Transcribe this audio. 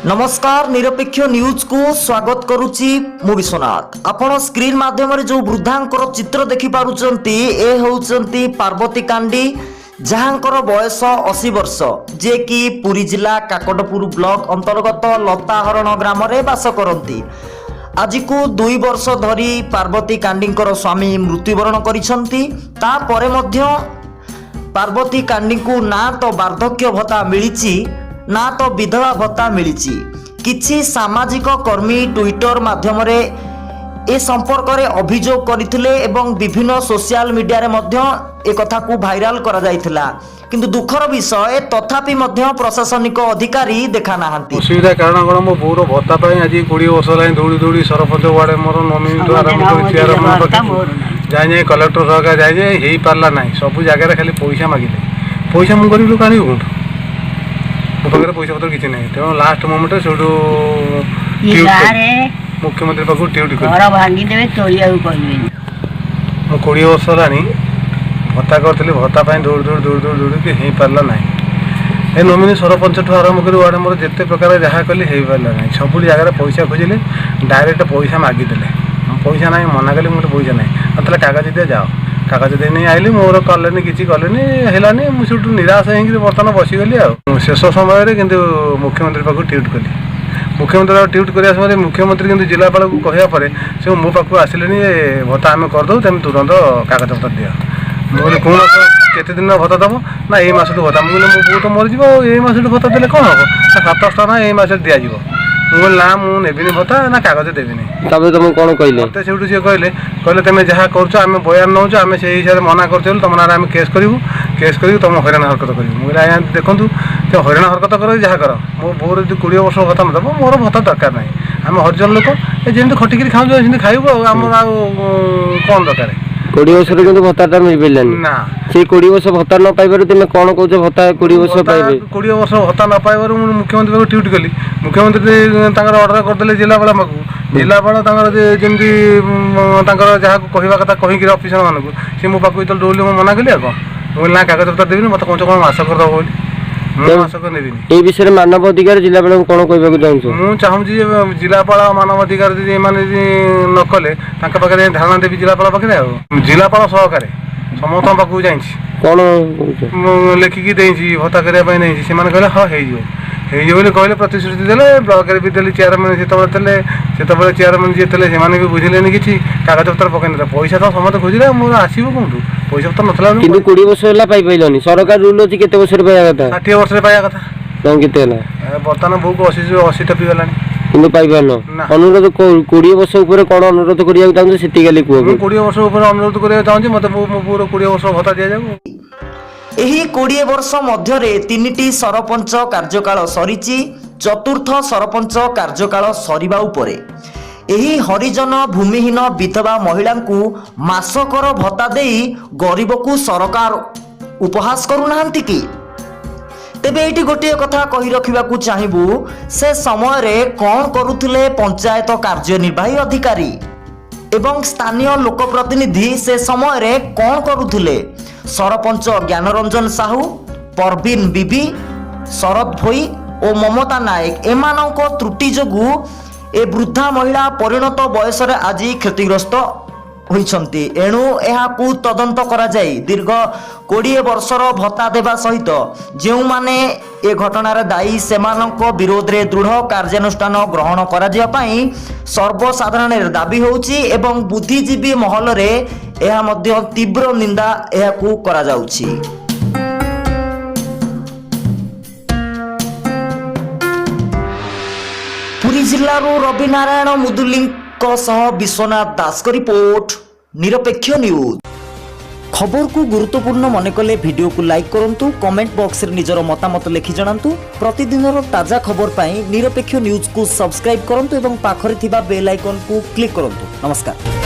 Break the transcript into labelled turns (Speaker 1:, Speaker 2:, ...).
Speaker 1: ନମସ୍କାର, ନିରପେକ୍ଷ ନ୍ୟୁଜକୁ ସ୍ୱାଗତ କରୁଛି ମୁଁ ବିଶ୍ୱନାଥ। ଆପଣ ସ୍କ୍ରିନ୍ ମାଧ୍ୟମରେ ଯେଉଁ ବୃଦ୍ଧାଙ୍କର ଚିତ୍ର ଦେଖିପାରୁଛନ୍ତି, ଏ ହେଉଛନ୍ତି ପାର୍ବତୀ କାଣ୍ଡି, ଯାହାଙ୍କର ବୟସ 80 ବର୍ଷ, ଯିଏକି ପୁରୀ ଜିଲ୍ଲା କାକଟପୁର ବ୍ଲକ ଅନ୍ତର୍ଗତ ଲତାହରଣ ଗ୍ରାମରେ ବାସ କରନ୍ତି। ଆଜିକୁ 2 ବର୍ଷ ଧରି ପାର୍ବତୀ କାଣ୍ଡିଙ୍କର ସ୍ୱାମୀ ମୃତ୍ୟୁବରଣ କରିଛନ୍ତି। ତାପରେ ମଧ୍ୟ ପାର୍ବତୀ କାଣ୍ଡିଙ୍କୁ ନା ତ ବାର୍ଦ୍ଧକ୍ୟ ଭତ୍ତା ମିଳିଛି, ନା ତ ବିଧବା ଭତ୍ତା ମିଳିଛି। କିଛି ସାମାଜିକ କର୍ମୀ ଟ୍ୱିଟର ମାଧ୍ୟମରେ ଏ ସମ୍ପର୍କରେ ଅଭିଯୋଗ କରିଥିଲେ ଏବଂ ବିଭିନ୍ନ ସୋସିଆଲ ମିଡିଆରେ ମଧ୍ୟ ଏ କଥାକୁ ଭାଇରାଲ କରାଯାଇଥିଲା। କିନ୍ତୁ ଦୁଃଖର ବିଷୟ, ତଥାପି ମଧ୍ୟ ପ୍ରଶାସନିକ ଅଧିକାରୀ ଦେଖା ନାହାନ୍ତି।
Speaker 2: ଅସୁବିଧା କାରଣ କ'ଣ? ମୋ ବୋଉର ଭତ୍ତା ପାଇଁ ଆଜି 20 ବର୍ଷ ହେଲାଣି ଦୌଡ଼ି ଦୌଡ଼ି ସରପଞ୍ଚ, ୱାର୍ଡ ମୋର ନମିନିଠୁ ଆରମ୍ଭ କରି ଚେୟାରମ୍ୟାନ୍ ପାଖକୁ ଯାଇ ଯାଇ, କଲେକ୍ଟର ସରକାର ଯାଇ ଯାଇ ହେଇପାରିଲା ନାହିଁ। ସବୁ ଜାଗାରେ ଖାଲି ପଇସା ମାଗିଲେ। ପଇସା ମୁଁ ଗରିବ ଲୋକ, ଆଣିବି କେଉଁଠୁ? ମୋ ପାଖରେ ପଇସା ପତ୍ର କିଛି ନାହିଁ। ତେଣୁ ଲାଷ୍ଟ ମୋମେଣ୍ଟରେ ସେଇଠୁ ଟ୍ୱିଟ୍ କଲି। ମୁଖ୍ୟମନ୍ତ୍ରୀ ପାଖକୁ ଟ୍ୱିଟ୍ କଲି।
Speaker 3: ଘର ଭାଙ୍ଗିଦେବେ, ତୋଳିବାକୁ କହିବେନି।
Speaker 2: ମୁଁ 20 ବର୍ଷ ହେଲାଣି ଭତ୍ତା କରିଥିଲି। ଭତ୍ତା ପାଇଁ ଦୌଡ଼ି ଦୌଡ଼ି ଦୌଡ଼ି ଦୌଡ଼ି ଦୌଡ଼ିକି ହେଇପାରିଲା ନାହିଁ। ଏ ନୋମିନି ସରପଞ୍ଚଠୁ ଆରମ୍ଭ କରି ୱାର୍ଡ଼ ମୋର ଯେତେ ପ୍ରକାର ଯାହା କଲି, ହେଇପାରିଲା ନାହିଁ। ସବୁ ଜାଗାରେ ପଇସା ଖୋଜିଲେ, ଡାଇରେକ୍ଟ ପଇସା ମାଗିଦେଲେ। ମୁଁ ପଇସା ନାହିଁ ମନା କଲି। ମୁଁ ପଇସା ନାହିଁ। ଆଉ ତାହେଲେ କାଗଜ ଦିଅ, ଯାଅ। କାଗଜ ଦେଇ ନେଇ ଆଇଲି ମୋର, କଲେନି, କିଛି କଲେନି, ହେଲାନି। ମୁଁ ସେଇଠୁ ନିରାଶ ହେଇକିରି ବର୍ତ୍ତମାନ ବସିଗଲି। ଆଉ ମୁଁ ଶେଷ ସମୟରେ କିନ୍ତୁ ମୁଖ୍ୟମନ୍ତ୍ରୀ ପାଖକୁ ଟ୍ୱିଟ୍ କଲି। ମୁଖ୍ୟମନ୍ତ୍ରୀ ଟ୍ୱିଟ୍ କରିବା ସମୟରେ ମୁଖ୍ୟମନ୍ତ୍ରୀ କିନ୍ତୁ ଜିଲ୍ଲାପାଳକୁ କହିବା ପରେ ସେ ମୋ ପାଖକୁ ଆସିଲେନି ଯେ ଭତ୍ତା ଆମେ କରିଦେବୁ, ତେଣୁ ତୁରନ୍ତ କାଗଜପତ୍ର ଦିଅ। ମୁଁ କହିଲି, କେଉଁ ମାସ, କେତେ ଦିନ ଭତ୍ତା ଦେବ? ନା, ଏଇ ମାସଠୁ ଭତ୍ତା। ମୁଁ କହିଲି, ମୋ ବୋଉ ତ ମରିଯିବ, ଆଉ ଏଇ ମାସଠୁ ଭତ୍ତା ଦେଲେ କ'ଣ ହେବ? ନା, 700 ଟଙ୍କା ଏଇ ମାସରେ ଦିଆଯିବ। ମୁଁ କହିଲି, ନା, ମୁଁ ନେବିନି ଭତ୍ତା, ନା କାଗଜ ଦେବିନି।
Speaker 4: ତାପରେ ତମକୁ କ'ଣ କହିଲେ?
Speaker 2: ମୋତେ ସେଇଠୁ ସିଏ କହିଲେ, ତମେ ଯାହା କରୁଛ ଆମେ ବୟାନ ନେଉଛୁ, ଆମେ ସେଇ ହିସାବରେ ମନା କରୁଛୁ ବୋଲି ତମ ନାଁରେ ଆମେ କେସ୍ କରିବୁ, କେସ୍ କରିକି ତମ ହଇରାଣ ହରକତ କରିବୁ। ମୁଁ କହିଲି, ଆଜ୍ଞା ଦେଖନ୍ତୁ, ସେ ହଇରାଣ ହରକତ କର, ଯାହା କର, ମୋ ବୋଉର ଯଦି 20 ବର୍ଷ ଭତ୍ତା ନ ଦେବ, ମୋର ଭତ୍ତା ଦରକାର ନାହିଁ। ଆମେ ହରିଜନ ଲୋକ, ଏ ଯେମିତି ଖଟିକିରି ଖାଉଛୁ ସେମିତି ଖାଇବୁ, ଆଉ ଆମର ଆଉ କ'ଣ ଦରକାର?
Speaker 4: 20 ବର୍ଷରେ କିନ୍ତୁ ଭତ୍ତାଟା ମିଳିପାରିଲାନି?
Speaker 2: ନା।
Speaker 4: ସେଇ 20 ବର୍ଷ ଭତ୍ତା ନ ପାଇବାରୁ ତୁମେ କ'ଣ କହୁଛ? ଭତ୍ତା 20 ବର୍ଷ ପାଇବେ?
Speaker 2: 20 ବର୍ଷ ଭତ୍ତା ନ ପାଇବାରୁ ମୁଁ ମୁଖ୍ୟମନ୍ତ୍ରୀ ପାଖକୁ ଟ୍ୱିଟ୍ କଲି। ମୁଖ୍ୟମନ୍ତ୍ରୀ ତାଙ୍କର ଅର୍ଡ଼ର କରିଦେଲେ ଜିଲ୍ଲାପାଳ ପାଖକୁ। ଜିଲ୍ଲାପାଳ ତାଙ୍କର ଯେମିତି ତାଙ୍କର ଯାହାକୁ କହିବା କଥା କହିକିରି ଅଫିସର ମାନଙ୍କୁ, ସେ ମୋ ପାଖକୁ ଯେତେବେଳେ ଦୌଡ଼ିଲେ, ମୁଁ ମନା କଲି। ଆଉ କ'ଣ? ମୁଁ କହିଲି, ନା, କାଗଜପତ୍ର ଦେବିନି। ମୋତେ କହୁଛ କ'ଣ ମାସକ ଦେବ ବୋଲି, ମୁଁ ମାସକ ନେବିନି।
Speaker 4: ଏଇ ବିଷୟରେ ମାନବ ଅଧିକାର ଜିଲ୍ଲାପାଳଙ୍କୁ କ'ଣ କହିବାକୁ ଚାହୁଁଛ?
Speaker 2: ମୁଁ ଚାହୁଁଛି ଯେ ଜିଲ୍ଲାପାଳ, ମାନବ ଅଧିକାର ଯଦି ଏମାନେ ଯଦି ନ କଲେ, ତାଙ୍କ ପାଖରେ ଯାଇ ଧାରଣା ଦେବି ଜିଲ୍ଲାପାଳ ପାଖରେ। ଆଉ ଜିଲ୍ଲାପାଳ ସହକାରେ ସମସ୍ତଙ୍କ ପାଖକୁ ଯାଇଛି।
Speaker 4: କ'ଣ କହୁଛ?
Speaker 2: ମୁଁ ଲେଖିକି ଦେଇଛି, ଭତ୍ତା କରିବା ପାଇଁ ଦେଇଛି। ସେମାନେ କହିଲେ ହଁ, ହେଇଯିବ, ହେଇଯିବ ବୋଲି କହିଲେ, ପ୍ରତିଶ୍ରୁତି ଦେଲେ। ବ୍ଲକରେ ବି ଦେଲି। ଚେୟାରମ୍ୟାନ୍ ଯେତେବେଳେ ଥିଲେ, ସେତେବେଳେ ଚେୟାରମ୍ୟାନ୍ ଯିଏ ଥିଲେ, ସେମାନେ ବି ବୁଝିଲେନି କିଛି, କାଗଜପତ୍ର ପକେଇ ନଥିଲେ। ପଇସା ତ ସମସ୍ତେ ଖୋଜିଲେ, ମୋର ଆସିବ କେଉଁଠୁ? ପଇସା ପତ୍ର ନଥିଲା।
Speaker 4: କିନ୍ତୁ 20 ବର୍ଷ ହେଲା ପାଇପାରିଲନି। ସରକାର ରୁଲ୍ ଅଛି, କେତେ ବର୍ଷରେ ପାଇବା କଥା?
Speaker 2: 60 ବର୍ଷରେ ପାଇବା କଥା।
Speaker 4: ତମ କେତେ ହେଲା?
Speaker 2: ଏ ବର୍ତ୍ତମାନ ବୋଉକୁ 80, 80 ଟପି ଗଲାଣି।
Speaker 4: କିନ୍ତୁ ପାଇପାରୁନ?
Speaker 2: ନା।
Speaker 4: ଅନୁରୋଧ, 20 ବର୍ଷ ଉପରେ କ'ଣ ଅନୁରୋଧ କରିବାକୁ ଚାହୁଁଛ, ସେତିକି ଖାଲି କୁହ।
Speaker 2: ମୁଁ 20 ବର୍ଷ ଉପରେ ଅନୁରୋଧ କରିବାକୁ ଚାହୁଁଛି, ମୋତେ ମୋ ବୋଉର 20 ବର୍ଷ ଭତ୍ତା ଦିଆଯାଉ।
Speaker 1: ଏହି 20 ବର୍ଷ ମଧ୍ୟରେ ତିନିଟି ସରପଞ୍ଚ କାର୍ଯ୍ୟକାଳ ସରିଛି, ଚତୁର୍ଥ ସରପଞ୍ଚ କାର୍ଯ୍ୟକାଳ ସରିବା ଉପରେ। ଏହି ହରିଜନ ଭୂମିହୀନ ବିଧବା ମହିଳାଙ୍କୁ ମାସକର ଭତ୍ତା ଦେଇ ଗରିବକୁ ସରକାର ଉପହାସ କରୁନାହାନ୍ତି କି? ତେବେ ଏଇଠି ଗୋଟିଏ କଥା କହି ରଖିବାକୁ ଚାହିଁବୁ, ସେ ସମୟରେ କ'ଣ କରୁଥିଲେ ପଞ୍ଚାୟତ କାର୍ଯ୍ୟନିର୍ବାହୀ ଅଧିକାରୀ ଏବଂ ସ୍ଥାନୀୟ ଲୋକପ୍ରତିନିଧି? ସେ ସମୟରେ କ'ଣ କରୁଥିଲେ ସରପଞ୍ଚ ଜ୍ଞାନରଞ୍ଜନ ସାହୁ, ପରବୀନ ବିବି, ଶରତ ଭୋଇ ଓ ମମତା ନାୟକ? ଏମାନଙ୍କ ତ୍ରୁଟି ଯୋଗୁଁ ଏ ବୃଦ୍ଧା ମହିଳା ପରିଣତ ବୟସରେ ଆଜି କ୍ଷତିଗ୍ରସ୍ତ ହୋଇଛନ୍ତି। ଏଣୁ ଏହାକୁ ତଦନ୍ତ କରାଯାଇ ଦୀର୍ଘ 20 ବର୍ଷର ଭତ୍ତା ଦେବା ସହିତ ଯେଉଁମାନେ ଏ ଘଟଣାରେ ଦାୟୀ, ସେମାନଙ୍କ ବିରୋଧରେ ଦୃଢ଼ କାର୍ଯ୍ୟାନୁଷ୍ଠାନ ଗ୍ରହଣ କରାଯିବା ପାଇଁ ସର୍ବସାଧାରଣରେ ଦାବି ହେଉଛି ଏବଂ ବୁଦ୍ଧିଜୀବୀ ମହଲରେ ଏହା ମଧ୍ୟ ତୀବ୍ର ନିନ୍ଦା ଏହାକୁ କରାଯାଉଛି। ପୁରୀ ଜିଲ୍ଲାରୁ ରବିନାରାୟଣ ମୁଦୁଲିଙ୍କ ସହ ବିଶ୍ୱନାଥ ଦାସଙ୍କ ରିପୋର୍ଟ, ନିରପେକ୍ଷ ନ୍ୟୁଜ୍। ଖବରକୁ ଗୁରୁତ୍ୱପୂର୍ଣ୍ଣ ମନେ କଲେ ଭିଡ଼ିଓକୁ ଲାଇକ୍ କରନ୍ତୁ, କମେଣ୍ଟ ବକ୍ସରେ ନିଜର ମତାମତ ଲେଖି ଜଣାନ୍ତୁ। ପ୍ରତିଦିନର ତାଜା ଖବର ପାଇଁ ନିରପେକ୍ଷ ନ୍ୟୁଜ୍କୁ ସବସ୍କ୍ରାଇବ୍ କରନ୍ତୁ ଏବଂ ପାଖରେ ଥିବା ବେଲ୍ ଆଇକନ୍କୁ କ୍ଲିକ୍ କରନ୍ତୁ। ନମସ୍କାର।